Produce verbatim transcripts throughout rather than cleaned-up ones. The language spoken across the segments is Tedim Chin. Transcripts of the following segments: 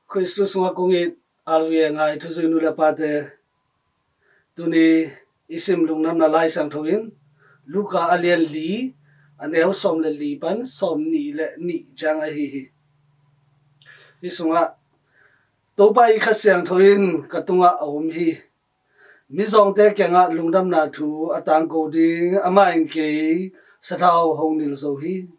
Khristu sungah kong it, alvia ngai thuzui nu le pate, tuni i sim lungdamna Lai Siangtho in Luka a lian li, a neu sawm le li pan sawm nih le nih ciang ahi hi. Hi sungah Topa i Kha Siangtho in ka tungah a om hi. Mizawngte kiangah lungdamna thu a tangko ding, amah in kei sathau hong nilh zo hi.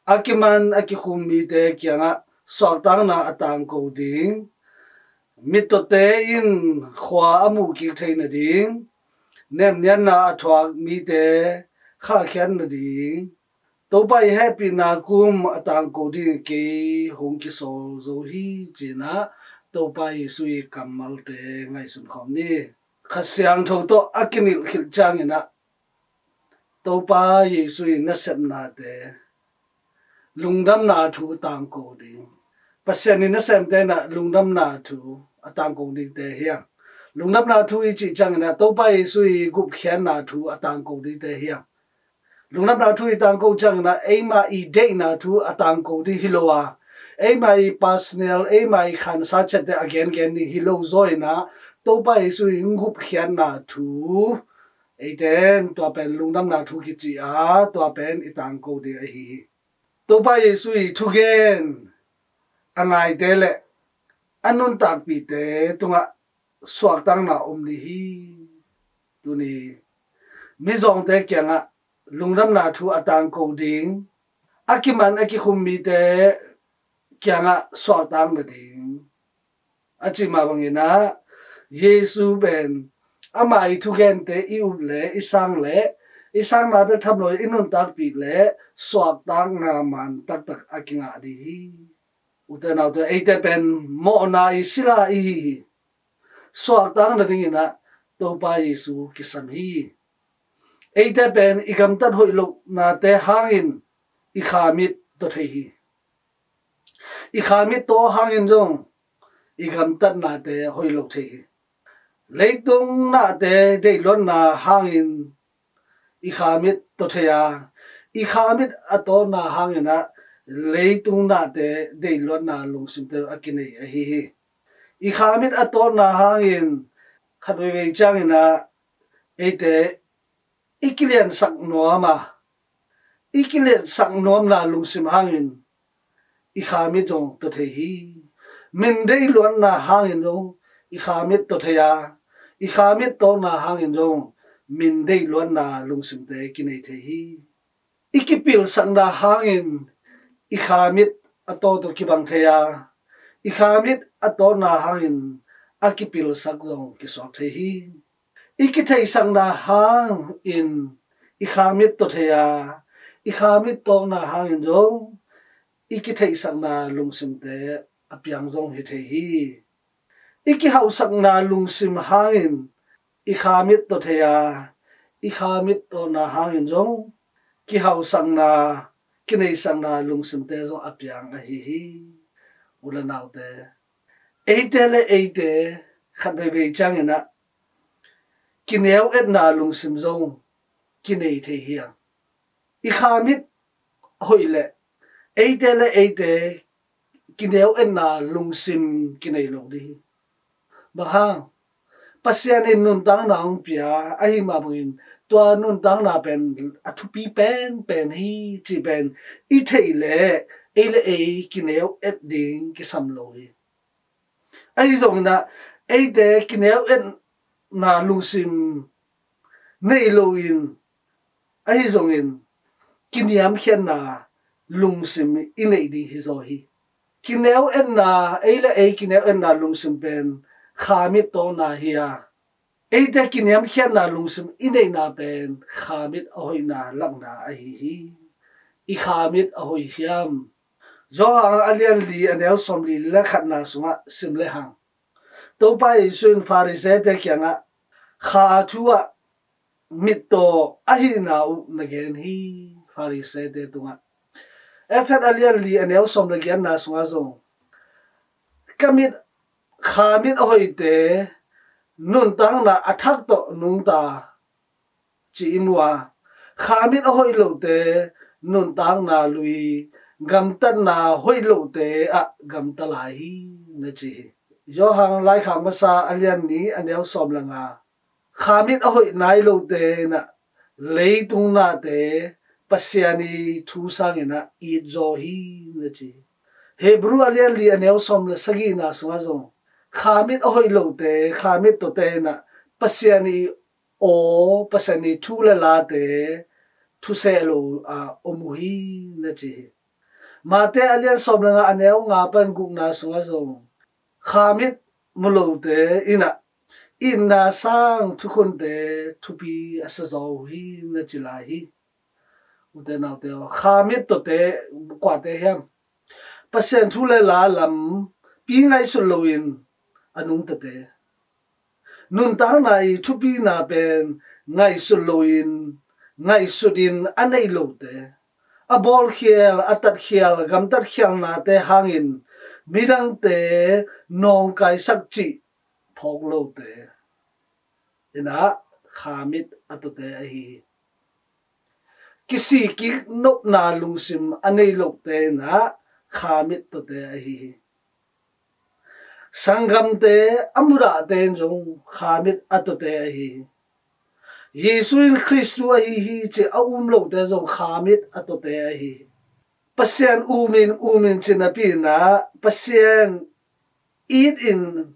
A kiman a kikhum mite kiangah suaktakna a tangko ding, mittawte in khua a muh kik thei nading, nemniatna a thuak mite khahkhiat nading, Topa i hehpihna kum a tangko ding kei hong kisawl zo hi, ci-in ah Topa Jesu i kammalte ngaihsun khawm ni. Kha Siangtho tawh a kinilh khit ciangin ah Topa Jesu i nasepnate lungdamna thu tangko ding. Pasian i nasemte in ah lungdamna thu a tangko dingte hi hang. Lungdamna thu i cih ciangin ah Topa Jesu i gupkhiatna thu a tangko dingte hi hang. Lungdamna thu i tangko ciangin ah eima i deihna thu a tangko ding hi lo a, eima i personal, eima i khansa ciatte a gengen ding hi lo zaw in ah Topa Jesu i gupkhiatna thu, eite in tua pen lungdamna thu kici a, tua pen i tangko ding ahi hi. Topa Jesu i thugen a ngaite le a nuntakpihte tungah suaktakna om ding hi. Tuni mizawngte kiangah lungdamna thu a tangko ding, a kiman a kikhum mite kiangah suaktak nading, a cih mah bangin ah Jesu pen ama i thugente i up le i sang le i sangna bek tham lo i nuntakpih le suaktakna man taktak a kingah ding hi. Ute naute, eite pen mawhna i sila i hi hi. Suaktak nadingin ah Topa Jesu kisam hi. Eite pen i gamtat hoih lohnate hangin i khamit taw thei hi. I khamit taw hangin zong i gamtatnate hoih lo thei hi. Leitung nate deihluatna hangin i khamit taw thei a, i khamit a tawtna hangin ah leitung nate deihluatna lungsimte a kinei ahi hi. I khamit a tawtna hangin khat veivei ciangin ah eite i kiliansak nuam a, i kiliansak nuamna lungsim hangin i khamit zong taw thei hi. Min deihluatna hangin zong i khamit taw thei a, i khamit tawtna hangin zong min deihluatna lungsimte kinei thei hi. I kipilsakna hangin i khamit a taw tawh kibang thei a, i khamit a tawtna hangin a kipilsak zong kisuak thei hi. I kitheihsakna hangin i khamit taw thei a, i khamit tawtna hangin zong i kitheihsakna lungsimte a piang zong hi thei hi. I kihauhsakna lungsim hangin i khamit taw thei a, i khamit tawtna hangin zong kihauhsakna, kineihsakna lungsimte zong a piang ahi hi. U le naute, eite le eite khat veivei ciangin ah kineu etna lungsim zong kinei thei hi a, i khamit hoih le eite le eite kineu etna lungsim kinei lo ding hi. Bang hang? Pasian in nuntakna hong pia ahi mah bangin tua nuntakna pen a thupi penpen hi cih pen i theih leh ei le ei kineu et ding kisam lo hi. Ahi zongin ah eite kineu etna lungsim nei loin, ahi zongin kiniamkhiatna lungsim i neih ding hi zaw hi. Kineu etna, ei le ei kineu etna lungsim pen khamit tawtna hi a, eite kiniamkhiatna lungsim i neihna pen khamit a hoihna lakna ahi hi. I khamit a hoih hiam? Johan a lian li, a neu sawmli le khatna sungah sim le hang, Topa Jesu in Farisee-te kiangah kha thu ah mittaw ahihna uh na gen hi. Farisee-te tungah, Efesa a lian li, a neu sawm le giatna sungah zong, ka mit, kha mit a hoihte nuntakna a thak tawh nungta ci i mu a, kha mit a hoih lote nuntakna lui gamtatna hoih lote ah gamta lai hi, na ci hi. Johan Laikhak Masa a lian nih a neu sawm le nga. Khamit a hoih nai lote in ah leitung nate Pasian i thu sangin ah it zaw hi, na ci hi. Hebru a lian li a neu sawm le sagihna sungah zong khamit a hoih lote, khamit tawte in ah Pasian i aw, Pasian i thu le late thuseh lo a om uh hi, na ci hi. Mate a lian sawm le nga a neu nga pan gukna sungah zong khamit mu lote in ah itna sang thukhunte thupi a sa zaw uh hi, na ci lai hi. Ute naute aw, khamit tawte kuate hiam? Pasian thu le la lampi ngaihsut loin a nungtate, nuntakna i thupina pen ngaihsut loin, ngaihsutin a nei lote, a bawlkhial, a tatkhial, gamtatkhialnate hangin midangte nawngkaisak cih phawk lote in ah khamit a tawte ahi hi. Kisikik nopna lungsim a nei lote in ah khamit tawte ahi hi. Sanggamte a mudahte in zong khamit a tawte ahi hi. Jesu in Khristu ahi hi ci a um lote zong khamit a tawte ahi hi. Pasian umin umin ci napi in ah Pasian itin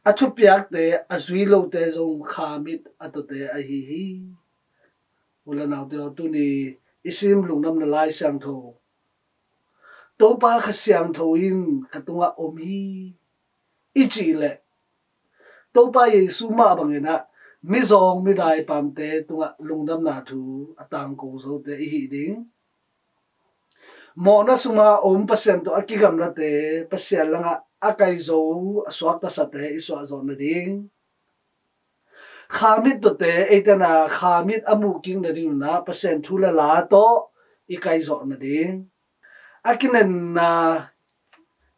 a thupiakte a zui lote zong khamit a tawte ahi hi. U le naute aw, tuni i sim Lungdamna Lai Siangtho, Topa Kha Siangtho in ka tungah om hi i cih leh Topa Jesu mah bangin ah mizawng midaipamte tungah lungdamna thu a tangko zote i hih ding. Mawhna sungah a om Pasian tawh a kigamlate Pasian langah a kai zo a suaktasate i suah zawh nading. Khamit tawte eite in ah khamit a muhkik nading un ah Pasian thu le la tawh i kai zawh nading. A kinenna,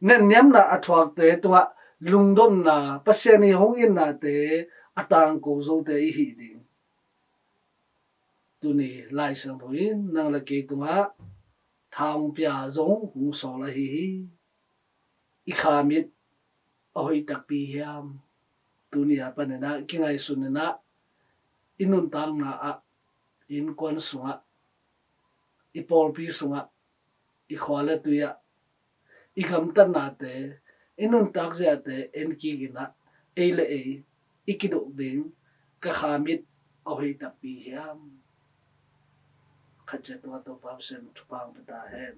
nenniamna a thuakte tungah lungdonna, Pasian i hong itnate a tangko zote i hih ding. Tuni Lai Siangtho in nang le kei tungah tha hong pia, zong hong sawl ahi hi. I khamit a hoih takpi hiam? Tuni a panin ah kingaihsun in ah i nuntakna ah, i innkuan sungah, i pawlpi sungah, i khua le tui ah i gamtatnate, i nuntak ziate en kik in ah ei le ei i kidok ding, ka khamit a hoih takpi hiam? Khat ciat tungah Topa Pasian thupha hong pia ta hen.